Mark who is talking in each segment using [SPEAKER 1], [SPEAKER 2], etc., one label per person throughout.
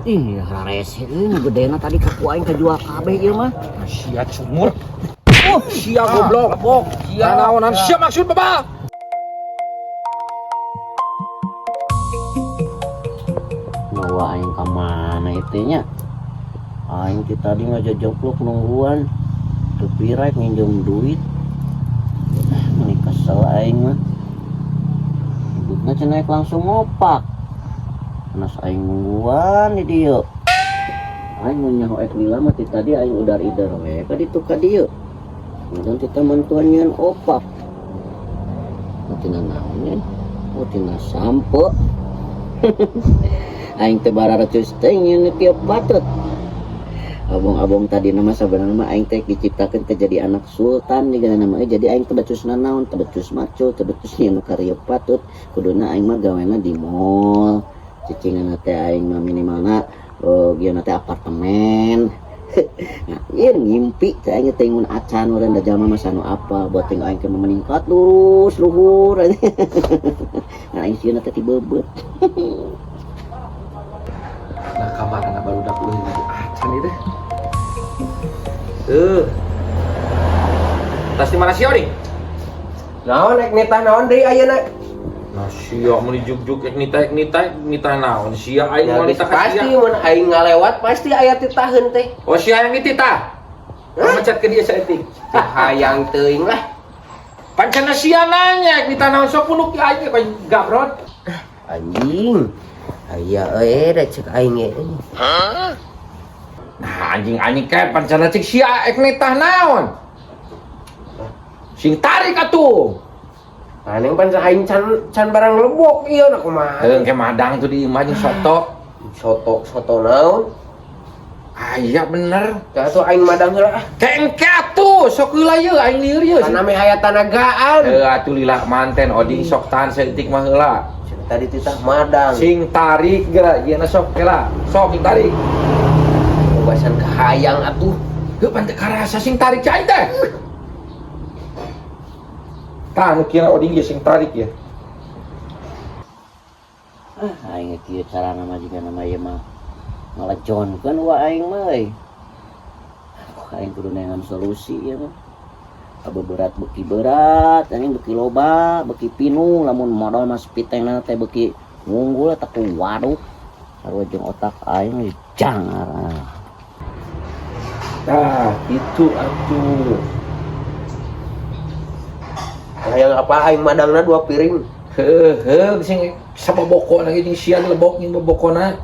[SPEAKER 1] Ih, rarese euy nu gedena tadi ka ku aing kajual kabeh ieu mah.
[SPEAKER 2] Sia sumur. Oh, sia goblok. Bok, sia naonan sia maksud baba.
[SPEAKER 1] Nawa aing ka mana itu nya? Aing ti tadi ngajajokluk nungguan. Teu pira nginjem duit. Ah, meuni kesel aing mah. Ibutna cenah langsung ngopak. Panas aing nungguan di dieu. Aing mun nyaho ek lila mah ti tadi aing udar-ider we ka ditu ka dieu. Kemudian kita mantuan nyeun opak. Oh, tina naon nya? Oh, tina sampo. Aing teh bararecus teh nyeun tiap patut. Abong-abong tadi nama sabenerna mah aing teh diciptakeun teh jadi anak sultan juga nama jadi aing teh becus nanaon, teh becus maco, teh becus nyeun nu karya patut. Kuduna aing mah gawena di mall. Cicingan teh aing mah minimalna gieuna teh apartemen. Nah, ieu ngimpi teh aing teh ngun acan urang da jalma mah sanu apa buat tengok aing teh meningkat lurus luhur. Nah, aing sieuna teh tibebeut.
[SPEAKER 2] Nah, kamarana barudak euy acan ieu teh. Tas di mana sia nih?
[SPEAKER 3] Naon ek nitah naon deui ayeuna?
[SPEAKER 2] Nah, sia mun dijuk-juk ek nitah ek nitah nitah naon sia aing
[SPEAKER 3] Ya,
[SPEAKER 2] moal
[SPEAKER 3] geus
[SPEAKER 2] nitah ka
[SPEAKER 3] pasti
[SPEAKER 2] sia.
[SPEAKER 3] mun aing ngalewat pasti aya titaheun teh.
[SPEAKER 2] Oh, sia yang nitah. Mencet ke dia saeutik.
[SPEAKER 3] Hayang teuing lah.
[SPEAKER 2] Pancana sia nanya ek nitah naon sok punuk aing kayak gabrot.
[SPEAKER 3] Anjing. Aya euy da cek aing ge.
[SPEAKER 2] Nah, anjing-anjing kayak pancana cek sia ek nitah naon. Sing tarik atuh.
[SPEAKER 3] Aneh pan aing can can barang lebok ieu na kumaha.
[SPEAKER 2] Heuh ke madang tuh di imah jeung soto.
[SPEAKER 3] Soto soto naon?
[SPEAKER 2] Aya bener.
[SPEAKER 3] Tah atuh aing madang heula ah.
[SPEAKER 2] Kengke atuh sok heula ieu aing lieur ieu.
[SPEAKER 3] Kana meh aya tanagaan.
[SPEAKER 2] Heuh atuh lila manten oding sok tahan saeutik mah heula.
[SPEAKER 3] Cek tadi titah madang.
[SPEAKER 2] Sing tarik geura ieu na sok heula. Sok sing tarik.
[SPEAKER 3] Basan kahayang atuh.
[SPEAKER 2] Heuh pan teu karasa sing tarik cai teh. Tah nu kieu oding ge sing tarik ya.
[SPEAKER 1] Ah, aing kieu carana mah jiga nama ieu mah ngalejonkeun wa aing mah euy. Aing kudu neangan solusi ieu mah. Abe berat beuki berat, anjing beuki loba, beuki pinuh lamun modal mah sepitengna teh beuki ngunggul eta ku waduk. Sarua jeung otak aing jangar.
[SPEAKER 2] Tah, itu atuh.
[SPEAKER 3] Hayang apa aing madangna 2 piring.
[SPEAKER 2] Heuh, heuh sing saboboko lagi jeung sia lebok jeung bobokona.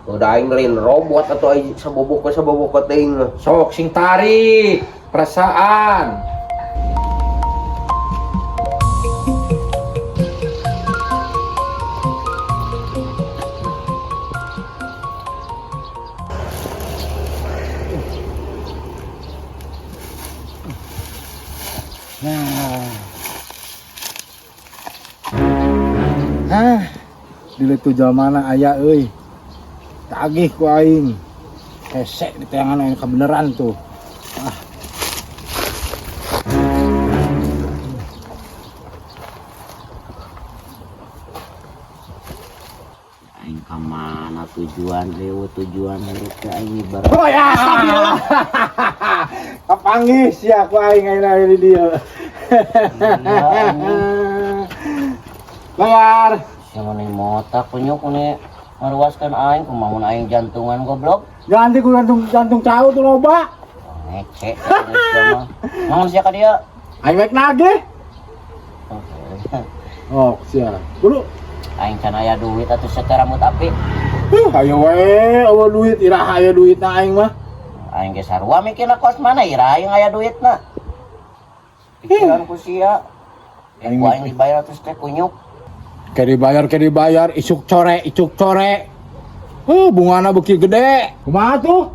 [SPEAKER 3] Udah aing lain robot atau aing saboboko saboboko teuing mah.
[SPEAKER 2] Sok sing tarik perasaan.
[SPEAKER 4] Nah, dile tu jalmana aya euy. Tagih ku aing. Hese di tayangan aing kebenaran tuh. Ah.
[SPEAKER 1] Aing ka mana tujuan leuweut tujuan hirup teh aing ibarat.
[SPEAKER 4] Oh ya, astagfirullah. Kapanggih sia ku aing ayeuna di dieu. Bayar.
[SPEAKER 1] Sia mah motak kunyuk ne ngaruaskeun aing kumaha mun aing jantungan goblok.
[SPEAKER 4] Ganti ku jantung cau tuh loba.
[SPEAKER 1] Ngece sia mah. Naon sia ka dieu?
[SPEAKER 4] Aing rek nagih. Oh, sia. Kudu
[SPEAKER 1] aing can aya duit atuh sia teh rambut api.
[SPEAKER 4] Huh, ayo we, eueuh duit iraha aya duitna aing mah.
[SPEAKER 1] Aing ge sarua mikirna kos mana iraha aing aya duitna. Pikiran ku sia.
[SPEAKER 4] Aing
[SPEAKER 1] Ku aing dibayar atuh teh kunyuk.
[SPEAKER 4] Ke dibayar, isuk core, isuk core. Huh, bungana beuki gede. Kumaha tuh?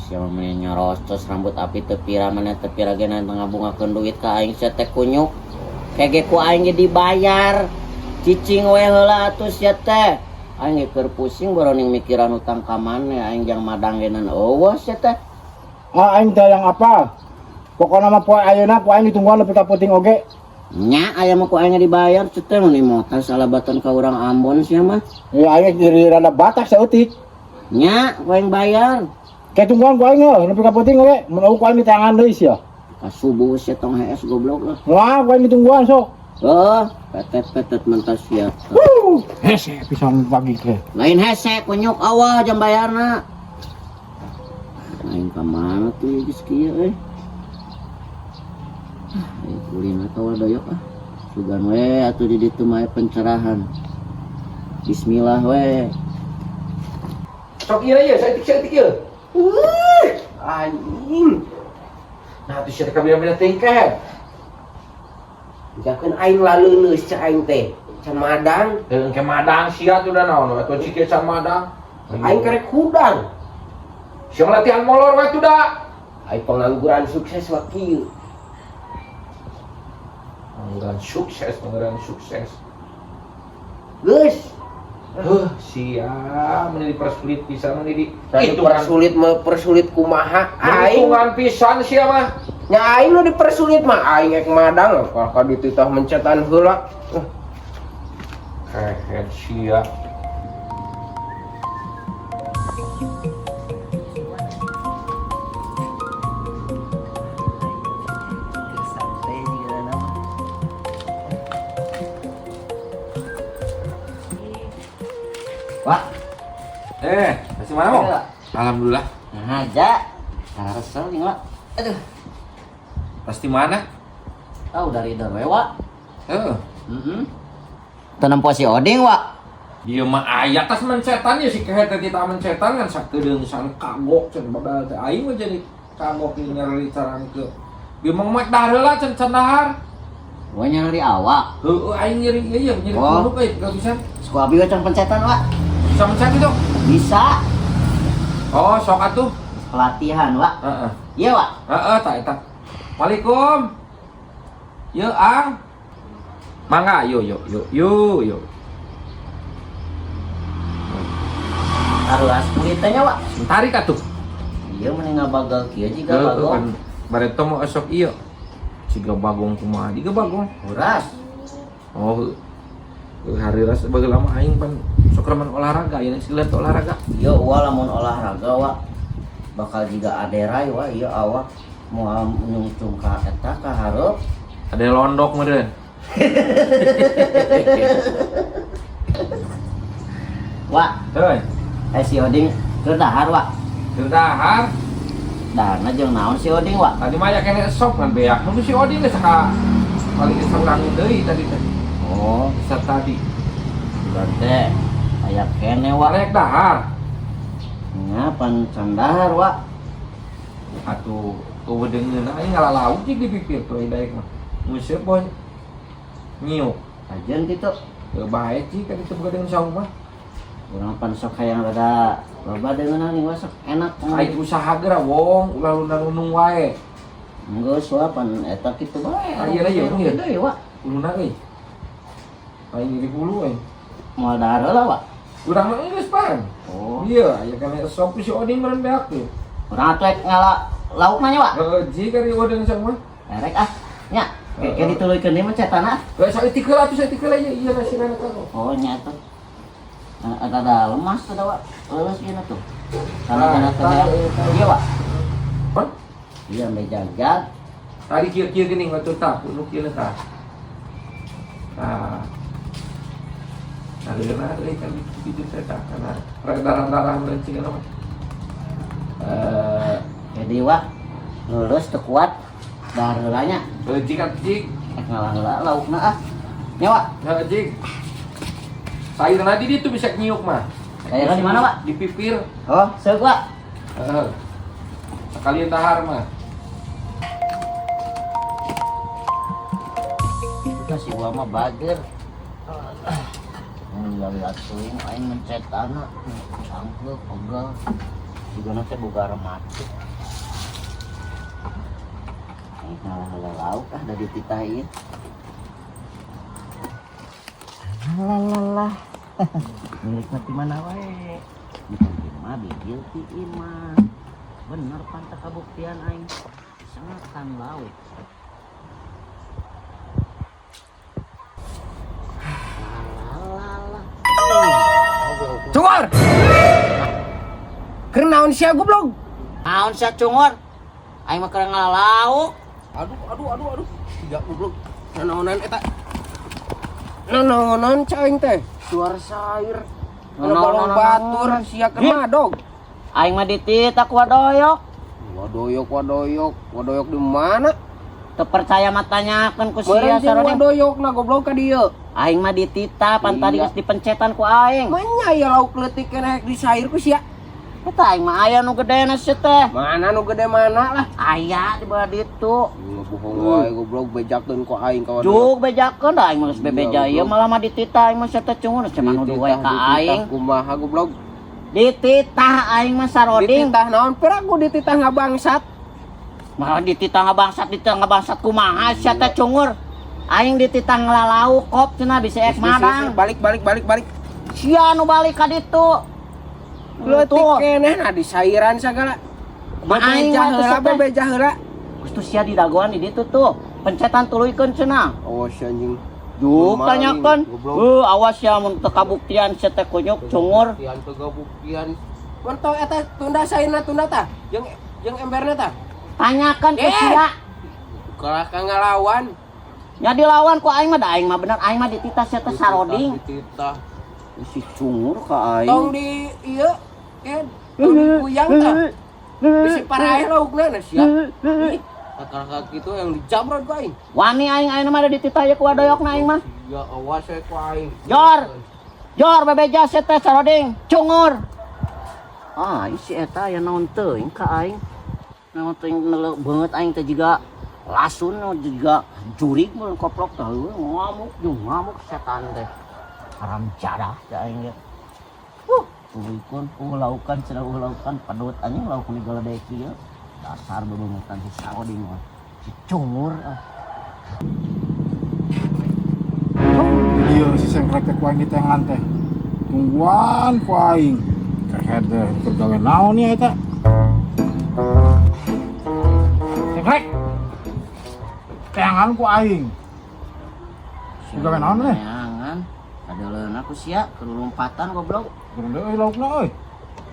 [SPEAKER 1] Sia mah meni nyerocos rambut api teu pira mana teu pira ge ngabungakeun duit ka aing sia teh kunyuk. Kege ku aing ge dibayar. Cicing we heula atuh sia teh. Aing ge keur pusing boroning mikiran utang ka maneh aing jang madang ge nan eueuh sia teh.
[SPEAKER 4] Ah, aing teh yang apa? Pokona mah poe ayeuna ku aing ditungguan nepi ka peuting oge.
[SPEAKER 1] Nya aya mah ku aing dibayar sia teh mun motor salabatan ka urang Ambon sia mah.
[SPEAKER 4] Ya aing jadi rada batak saeutik.
[SPEAKER 1] Nya, ku aing bayar.
[SPEAKER 4] Kayak tungguan ku aing heuh, nepi ka peuting we, mun eueuh ku aing diteangan deui sia.
[SPEAKER 1] Ka subuh sia tong hees goblok lah.
[SPEAKER 4] Moal ku aing ditungguan sok.
[SPEAKER 1] Oh, petet-petet mentas sia.
[SPEAKER 4] Wuh, hese pisan pagi teh.
[SPEAKER 1] Lain hese kunyuk awal jam bayarna. Aing ka mana tuh ya geus kieu euy. Aing kulina ka doyok ah. Sugan we atuh di ditu mah pencerahan. Bismillah we.
[SPEAKER 2] Sok ieu ieu, saeutik-saeutik ieu. Anjing. Nah, tuh sia teh kabina-bina teuing kehed.
[SPEAKER 3] Jakeun aing laleuleus cek aing teh. Can madang,
[SPEAKER 2] Heuh, engke madang sia tuh da naon atuh cik can madang.
[SPEAKER 3] Aing karek hudang.
[SPEAKER 2] Sia latihan molor we tuh da.
[SPEAKER 3] Aing pengangguran sukses mah kieu.
[SPEAKER 2] Pengangguran sukses, pengangguran sukses.
[SPEAKER 3] Geus,
[SPEAKER 2] Heuh, sia mun dipersulit pisan mun di
[SPEAKER 3] tadi persulit mah persulit kumaha aing.
[SPEAKER 2] Hitungan pisan sia mah.
[SPEAKER 3] Nya aing nu dipersulit mah aing ek madang kalau ka dititah mencetan heula.
[SPEAKER 2] Kehed sia.
[SPEAKER 1] Santai juga nama. Wah,
[SPEAKER 2] Masih mana mau? Alhamdulillah.
[SPEAKER 1] Nah aja. Kesel nih, Wak. Aduh,
[SPEAKER 2] Pasti mana?
[SPEAKER 1] tahu dari we, Wak.
[SPEAKER 2] Heeh.
[SPEAKER 1] Heeh. Teu nempo si Oding, Wak.
[SPEAKER 2] Dia mah aya tas mencetan ya si kehed teh tita mencetan kan sakedeung san kagok can babal teh aing mah jadi kagok ieu nyari carangke. Dia mah mah dahar heula can can dahar.
[SPEAKER 1] Gua nyari awak.
[SPEAKER 2] Heueuh aing nyeri ieu nyeri
[SPEAKER 1] Oh.
[SPEAKER 2] punuk euy gak bisa.
[SPEAKER 1] Suku abi we can pencetan, Wak.
[SPEAKER 2] Bisa mencet itu.
[SPEAKER 1] Bisa.
[SPEAKER 2] Oh, sok atuh.
[SPEAKER 1] Pelatihan, Wak.
[SPEAKER 2] Heeh.
[SPEAKER 1] Iya, Wak.
[SPEAKER 2] Heeh, tak eta. Waalaikum. Yo, Ang. Mangga, yo yo yo yo yo.
[SPEAKER 1] Taruh kulitnya, Wak.
[SPEAKER 2] Tarik atuh.
[SPEAKER 1] Iya mending ngabagal kieu jiga
[SPEAKER 2] Heueuh,
[SPEAKER 1] bagong.
[SPEAKER 2] kan bareto mau esok ieu. Siga bagong kumaha jiga bagong.
[SPEAKER 1] Uras.
[SPEAKER 2] Oh, hari ras bageula mah aing pan sok remen olahraga, ieu geus lihat olahraga.
[SPEAKER 1] Iya, wa lamun olahraga, Wak. Bakal jiga aderai, Wak. Iya awak moal nyungcung ka eta ka hareup.
[SPEAKER 2] Ada londok meureun.
[SPEAKER 1] Wak,
[SPEAKER 2] Heuy,
[SPEAKER 1] si Oding keur dahar, Wak.
[SPEAKER 2] keur dahar.
[SPEAKER 1] Daharna jeung naon si Oding, Wak?
[SPEAKER 2] Tadi mah aya keneh esok ngan beak. Mun si Odin geus ka paling geus urang deui tadi teh.
[SPEAKER 1] Oh,
[SPEAKER 2] Bisa tadi.
[SPEAKER 1] bukan teh aya keneh, Wak.
[SPEAKER 2] Arek dahar.
[SPEAKER 1] Nya pan can dahar, Wak.
[SPEAKER 2] Atuh eueuh deungeun aing ngalalauk cik di pipir tuh aya daek mah. Nguseup boy. Nyiuk.
[SPEAKER 1] Ajeun kitu.
[SPEAKER 2] Teu bae cik kan itu boga deungeun saung mah.
[SPEAKER 1] Urang pan sok hayang rada loba deungeunna nih, Wak, sok enak.
[SPEAKER 2] Aing usaha geura wong ulah lunang-lunung wae.
[SPEAKER 1] Geus wa pan eta kitu bae.
[SPEAKER 2] Ah, iya lah, iya, iya.
[SPEAKER 1] Deui, Wak.
[SPEAKER 2] Uluna euy. Aing nyeri hulu euy.
[SPEAKER 1] Moal dahar heula, Wak.
[SPEAKER 2] Urang mah geus pan.
[SPEAKER 1] Oh.
[SPEAKER 2] Iya, aya keneh esok si Odin meureun beak tuh.
[SPEAKER 1] Urang atuh rek ngala laukna nya, Wak.
[SPEAKER 2] Heeh, ji kari Odin saung mah.
[SPEAKER 1] Erek ah. Nya, kayak dituluykeun deui mah cetana.
[SPEAKER 2] Geus saeutik heula atuh saeutik heula ieu ieu nasirana ka.
[SPEAKER 1] Oh, nya atuh. Ada lemas tuh, Wak. Leuleus ieu tuh. Karena
[SPEAKER 2] Ah,
[SPEAKER 1] kana teh. Iya, Wak.
[SPEAKER 2] Pan?
[SPEAKER 1] Iya, me jagjag.
[SPEAKER 2] Tadi kieu-kieu geuning atuh tah, nu kieu tah. Tah. Nah, leuna euy kan kitu teh tah kana rek darah-darah meureun cing mah.
[SPEAKER 1] Jadi, Wak, lulus teu kuat. Dahar heula nya.
[SPEAKER 2] Heuh jik atuh jik.
[SPEAKER 1] Rek ngalah heula laukna ah. Nya, Wak.
[SPEAKER 2] Heuh jik. Sayurna di ditu bisa nyiuk mah.
[SPEAKER 1] Sayurna di mana, Wak?
[SPEAKER 2] Di pipir.
[SPEAKER 1] Oh, seuk, Wak.
[SPEAKER 2] Heeh. Sekalian dahar mah.
[SPEAKER 1] Kita si Uwa mah bager. Lila teuing aing mencet tanah, cangkeuk pegel. Juga nanti boga rematik. Aing ngalah lauk ah da dititah ieu. Lalalala. Milik mati mana wae. Bukan mah bigil ti imah. Bener pantak kabuktian aing. Sengatan lauk. Lalalala.
[SPEAKER 2] Cungor.
[SPEAKER 3] Keur naon sia, goblok?
[SPEAKER 1] Naon sia, cungur? Aing mah keur ngalauk.
[SPEAKER 3] Aduh, aduh, aduh, aduh. Tiga, goblok. Nanaonan eta? Nanaonan cai aing teh? Suara sair. Kana balong batur sia keur madog.
[SPEAKER 1] Aing mah dititah ku Wadoyok.
[SPEAKER 3] Wadoyok, wadoyok, wadoyok di mana?
[SPEAKER 1] Teu percaya mah tanyakeun ku sia.
[SPEAKER 3] Meureun jeung
[SPEAKER 1] Saroding.
[SPEAKER 3] Wadoyok na, goblok, ka dieu.
[SPEAKER 1] Aing mah dititah, pan tadi
[SPEAKER 3] Iya.
[SPEAKER 1] geus dipencetan ku aing.
[SPEAKER 3] Manya ya lauk leutik keneh di sair ku sia.
[SPEAKER 1] Eta aing mah aya nu gedena sia teh.
[SPEAKER 3] Mana nu gede mana lah?
[SPEAKER 1] Aya di bawah ditu.
[SPEAKER 3] Iya, bohong wae, goblok, bejakeun ku aing ka Wadoyok.
[SPEAKER 1] Juk bejakeun da aing mah geus bebeja
[SPEAKER 3] Iya,
[SPEAKER 1] ieu
[SPEAKER 3] goblok.
[SPEAKER 1] malah mah dititah aing mah sia teh, cungur sia mah nuduh wae ka aing.
[SPEAKER 3] Kumaha, goblok?
[SPEAKER 1] Dititah aing mah, Saroding.
[SPEAKER 3] Dititah naon? Piraku dititah ngabangsat.
[SPEAKER 1] Malah dititah ngabangsat, dititah ngabangsat kumaha sia teh, cungur? Aing dititah ngelalauk kop cenah bisa ek madang.
[SPEAKER 3] Balik, balik, balik, balik.
[SPEAKER 1] Sia nu balik ka ditu.
[SPEAKER 3] Leutik
[SPEAKER 1] Tuh.
[SPEAKER 3] keneh nah di sairan sagala.
[SPEAKER 1] Aing
[SPEAKER 3] Bebeja
[SPEAKER 1] mah tuh
[SPEAKER 3] heula,
[SPEAKER 1] sia teh.
[SPEAKER 3] bebeja heula.
[SPEAKER 1] Geus tuh sia didagoan di ditu tuh. Pencetan tuluykeun cenah.
[SPEAKER 3] Awas si anjing.
[SPEAKER 1] Juk
[SPEAKER 3] Maling,
[SPEAKER 1] tanyakeun.
[SPEAKER 3] goblok.
[SPEAKER 1] Awas ya mun teu kabuktian sia teh, kunyuk cungur.
[SPEAKER 3] Buktian teu gabuktian. Mun tau eta tunda sairna, tunda tah. Jeung jeung emberna tah.
[SPEAKER 1] Tanyakan ke
[SPEAKER 3] Eh.
[SPEAKER 1] sia.
[SPEAKER 3] Kalah ka ngalawan.
[SPEAKER 1] Nya dilawan ku aing mah, da aing mah bener, aing mah dititah sia teh, Saroding.
[SPEAKER 3] Dititah.
[SPEAKER 1] Si cungur ka aing.
[SPEAKER 3] Tong di ieu kan. Tong di kuyang tah. Bisi paraeh laukna na sia. Ih, kakak kitu yang dijamrot ku aing.
[SPEAKER 1] Wani aing aing mah da dititah ye ku Wadoyokna aing mah.
[SPEAKER 3] Ya awas ya ku aing.
[SPEAKER 1] Jor. Jor bebeja sia teh, Saroding, cungur. Ah, si eta aya naon teuing ka aing. Naon teuing neuleuh beungeut aing teh jiga lasun jiga jurig mun koplok teh heueuh ngamuk jeung ngamuk setan teh. Haram jadah teh aing ge. Tuluykeun laukan cenah, laukan pedut anjing, lauk ni galedek ieu. Dasar bebeungutan si Saroding mah. Si cungur ah.
[SPEAKER 4] Iya, si sengkrek teh ku aing diteangan teh. Tungguan ku aing. Kehed teh keur gawe naon ya eta? Sengkrek. Teangan ku aing. Keur gawe naon teh?
[SPEAKER 1] Neangan. Ada aku sia keur lompatan, goblok.
[SPEAKER 4] Kurang deui laukna euy.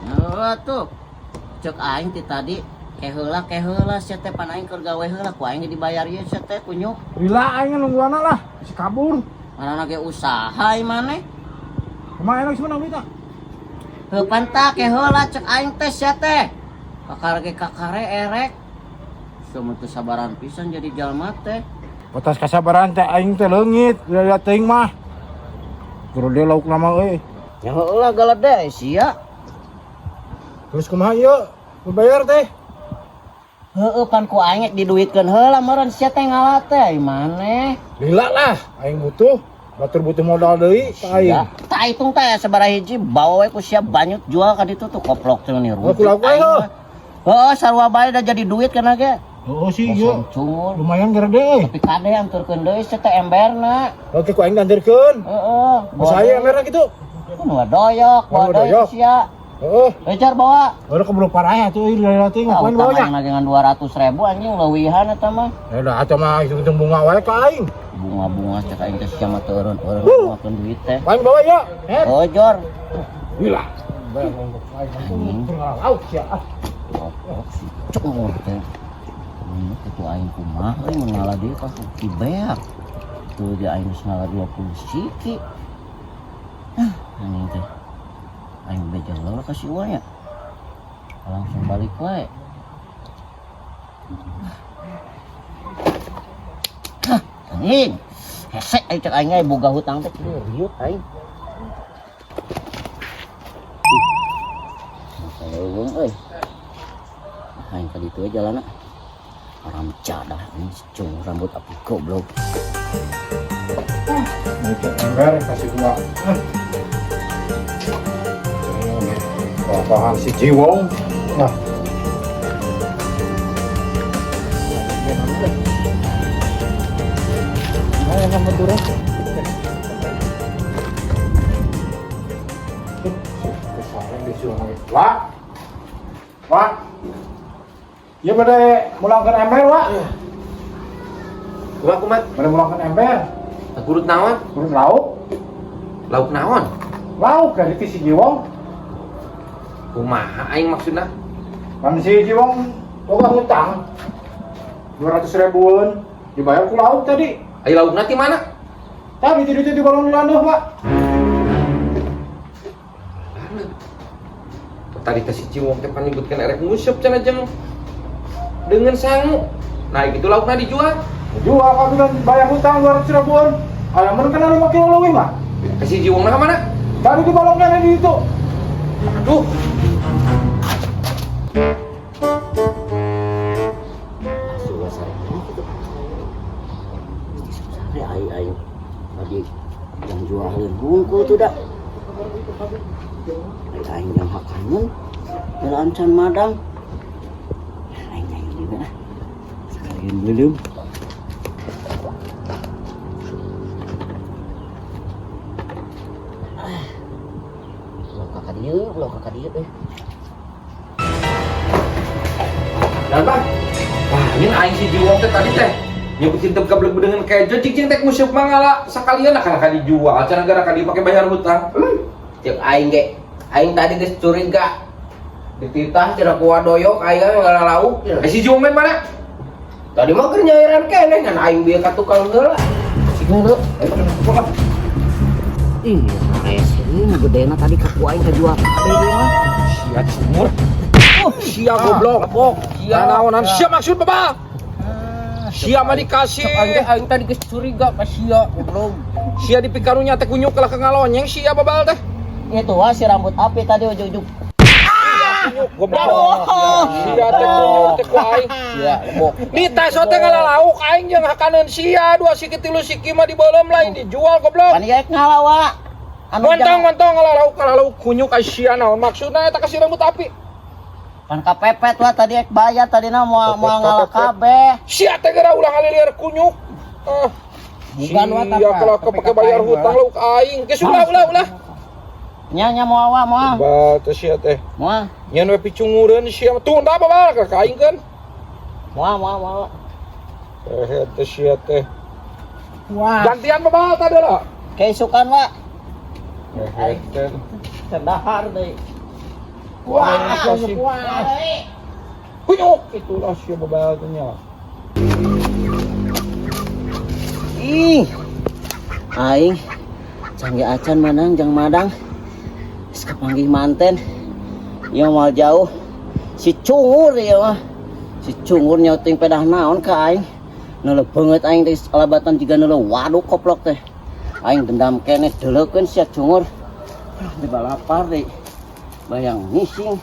[SPEAKER 1] Heuh tuh. Cek aing ti tadi keheula keheula sia teh, pan aing keur gawe heula ku aing dibayar ieu sia teh, kunyuk.
[SPEAKER 4] Lila aing nungguanna lah, si kabur.
[SPEAKER 1] Mana ge usaha ieu maneh.
[SPEAKER 4] Kumaha enak sebenarnya duitna?
[SPEAKER 1] Heuh pan tah keheula cek aing teh sia teh. Kakare ge kakare erek. Semua teu sabaran pisan jadi jalma teh.
[SPEAKER 4] Batas kasabaran teh aing teh leungit, lila teuing mah. Kudu deui laukna mah euy.
[SPEAKER 1] Ya heula galede sia.
[SPEAKER 4] Terus kumaha ieu? Nu bayar teh?
[SPEAKER 1] Heueuh pan ku aing diduitkeun heula meureun sia teh ngala teh ai maneh.
[SPEAKER 4] Lila lah, aing butuh. Batur butuh modal deui ka aing.
[SPEAKER 1] Ya, tak hitung teh sabaraha hiji bawa we ku sia banyut jual ka ditu tuh koplok teh nih.
[SPEAKER 4] Oh, ku lauk wae, heuh.
[SPEAKER 1] Heeh, sarua bae da jadi duit kana ge.
[SPEAKER 4] Oh sih ieu.
[SPEAKER 1] Cungur.
[SPEAKER 4] Lumayan gede euy.
[SPEAKER 1] Tapi kade anturkeun deui sia teh emberna.
[SPEAKER 4] Oke, ku aing diantarkeun.
[SPEAKER 1] Heeh.
[SPEAKER 4] Ku saya emberna kitu.
[SPEAKER 1] Nu doyok,
[SPEAKER 4] Oh,
[SPEAKER 1] bawa doyok
[SPEAKER 4] doyok.
[SPEAKER 1] sia.
[SPEAKER 4] Heeh.
[SPEAKER 1] Ejar bawa.
[SPEAKER 4] Baru keburu parah atuh euy lila teuing
[SPEAKER 1] Ah,
[SPEAKER 4] ngapain
[SPEAKER 1] utang
[SPEAKER 4] bawanya.
[SPEAKER 1] aing lagi ngan 200 ribu anjing, leuwihan eta mah.
[SPEAKER 4] Ya udah atuh mah hitung-hitung bunga wae ka aing.
[SPEAKER 1] Bunga-bunga cek aing teh sia mah teu eureun-eureun bungakeun duit teh.
[SPEAKER 4] Aing bawa ya. Eh.
[SPEAKER 1] Oh, Jor.
[SPEAKER 4] Lila. Bayar aing. Lauk sia. Ah.
[SPEAKER 1] Goblok si cungur teh. Ini itu aing kumaha euy mun ngala deui ka bukti beak. Tuh dia aing geus ngala 20 siki. Ah, anjing teh. Aing beja heula ka si Uwa nya. Langsung balik wae. Hah, anjing. Hese aing cek aing ge boga hutang teh riut aing. Masalah euy. Aing ka ditu we jalanna. Haram jadah anjing si cungur rambut api goblok.
[SPEAKER 4] Ini ember kasih dua. Ah. Bahan si Jiwong. Nah. Nah, yang Madura. Wak. Wak. Ya pada mulangkeun ember, Wak.
[SPEAKER 3] Kumaha kumat?
[SPEAKER 4] Pada mulangkeun ember.
[SPEAKER 3] Kurut naon?
[SPEAKER 4] Kurut lauk.
[SPEAKER 3] Lauk naon?
[SPEAKER 4] Lauk dari si Jiwong.
[SPEAKER 2] Kumaha aing maksudna?
[SPEAKER 4] Kan si Ciwong boga hutang 200 ribuan dibayar ku lauk tadi.
[SPEAKER 2] Ai laukna ti mana?
[SPEAKER 4] Tadi ti di balong landeuh, Pak.
[SPEAKER 2] Tadi teh si Ciwong teh panyebutkeun erek nguseup cenah jeung dengan sangu. Nah, gitu laukna dijual.
[SPEAKER 4] Jual kami kan bayar hutang 200 ribuan. Ayam mana kena 5 kilo lebih mah.
[SPEAKER 2] Ke si Ciwongna ka mana?
[SPEAKER 4] Tadi di balong kan di itu.
[SPEAKER 2] Aduh,
[SPEAKER 1] Asuh sare gitu. Sare aing aing tadi yang jualin hungkul tuh dah. Aing aing yang hakaneun jalan can madang. Aing aing juga lah. Sekalian belum. Ulah kakak dieu eh.
[SPEAKER 2] Dan bang. Wah, ini aing si Jiwong teh tadi teh nyebutin teu gablek bedengan kejo cing cing teh nguseup mangala sakalian akan akan dijual cenah gara ka dipake bayar hutang.
[SPEAKER 3] Cek aing ge. Aing tadi geus curiga. Dititah cenah ku wadoyok aing ge ngala lauk.
[SPEAKER 2] Eh si Jiwong main mana?
[SPEAKER 3] Tadi mah keur nyairan keneh ngan aing bieu ka tukang heula.
[SPEAKER 1] Sing. Ih, rese ini nu gedena tadi ka ku aing kajual kabeh ieu mah.
[SPEAKER 2] Sia cumur. Sia goblok.
[SPEAKER 3] Sia.
[SPEAKER 2] Naonan sia maksud babal. Sia mah dikasih.
[SPEAKER 3] Cek aing ge aing tadi geus curiga ka sia goblok.
[SPEAKER 2] Sia dipikarunya teh kunyuk lah ke ngalonyeng sia babal teh.
[SPEAKER 1] Itu wah si rambut api tadi ujug-ujug.
[SPEAKER 2] Goblok. Sia teh kunyuk teh ku aing.
[SPEAKER 3] Sia lebok.
[SPEAKER 2] Di tes teh ngalalauk aing jeung hakaneun sia dua siki tilu siki mah dibeuleum lain dijual goblok.
[SPEAKER 1] Pan ieu ngalawa. Anu
[SPEAKER 2] Montong montong ngalalauk ngalalauk kunyuk ai sia naon maksudna eta kasih rambut api.
[SPEAKER 1] Pan kapepet lah tadi ek bayar tadi na moal moal ngalah kabeh.
[SPEAKER 2] Sia teh geura ulah ngalilieur kunyuk. Ah.
[SPEAKER 3] Bukan wa
[SPEAKER 2] Sia kalau
[SPEAKER 3] tapi
[SPEAKER 2] kepake bayar hutang lauk aing. Geus ulah ulah ulah.
[SPEAKER 1] Nya nya moal wa moal.
[SPEAKER 2] Ba teh sia teh.
[SPEAKER 1] Moal.
[SPEAKER 2] Nyen we picungureun sia tunda babal ka aing keun.
[SPEAKER 1] Moal moal moal.
[SPEAKER 2] Eh teh sia teh.
[SPEAKER 4] Wah.
[SPEAKER 2] Gantian babal tadi lah.
[SPEAKER 1] Keisukan wa.
[SPEAKER 2] Eh teh.
[SPEAKER 1] Cendahar deui.
[SPEAKER 2] Wah, kunyuk itulah sia babal teh nya.
[SPEAKER 1] Ih. Aing canggih acan manang jang madang. Geus kapanggih manten. Ieu moal jauh. Si cungur ieu mah. Si cungur nyauting pedah naon ka aing. Neuleuh beungeut aing teh alabatan jiga neuleuh waduk koplok teh. Aing dendam keneh deuleukeun sia cungur. Aduh, dibalapar deui. Bayang ngising.